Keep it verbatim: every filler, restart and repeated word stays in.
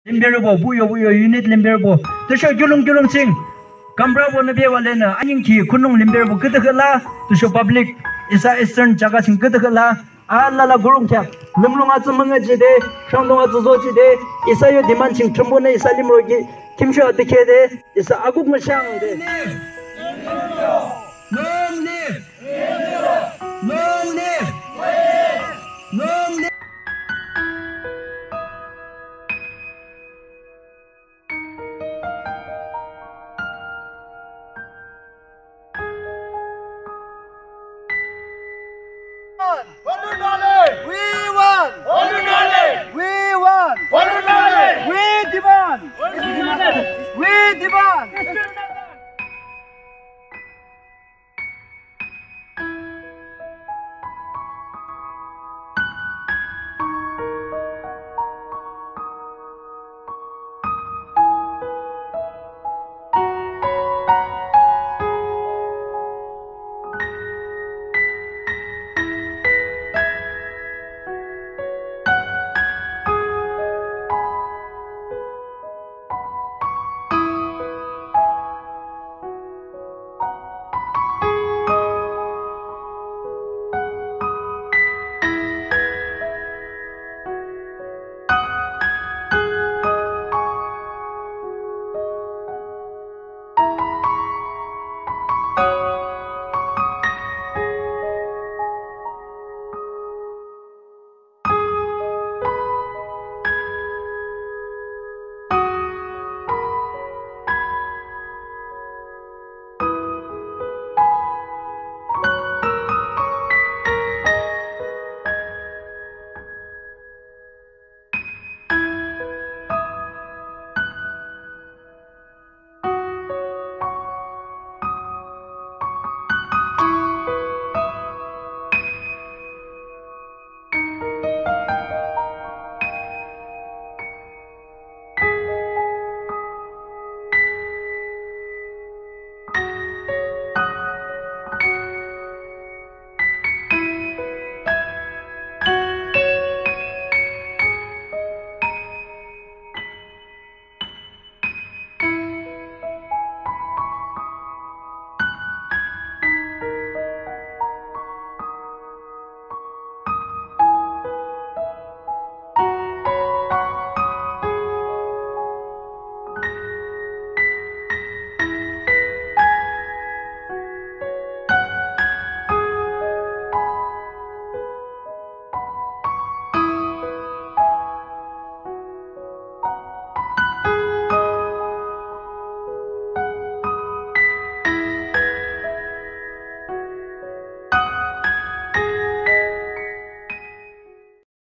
limberübo, buyo buyo unit limberübo, tüsho kiulong kiulong ching Gaonburabonü bebah lenü anengki khunung limberübo küdükhüh la, tüsho public isa Eastern jaga ching küdükhüh la, alala kurungkheak lümlung atsü müngühjihde, rhangdung atsü zojihde, isa yo demand ching Thrünpuhnü isa limro ki khimshuh atikehde, isa akuk müshang de.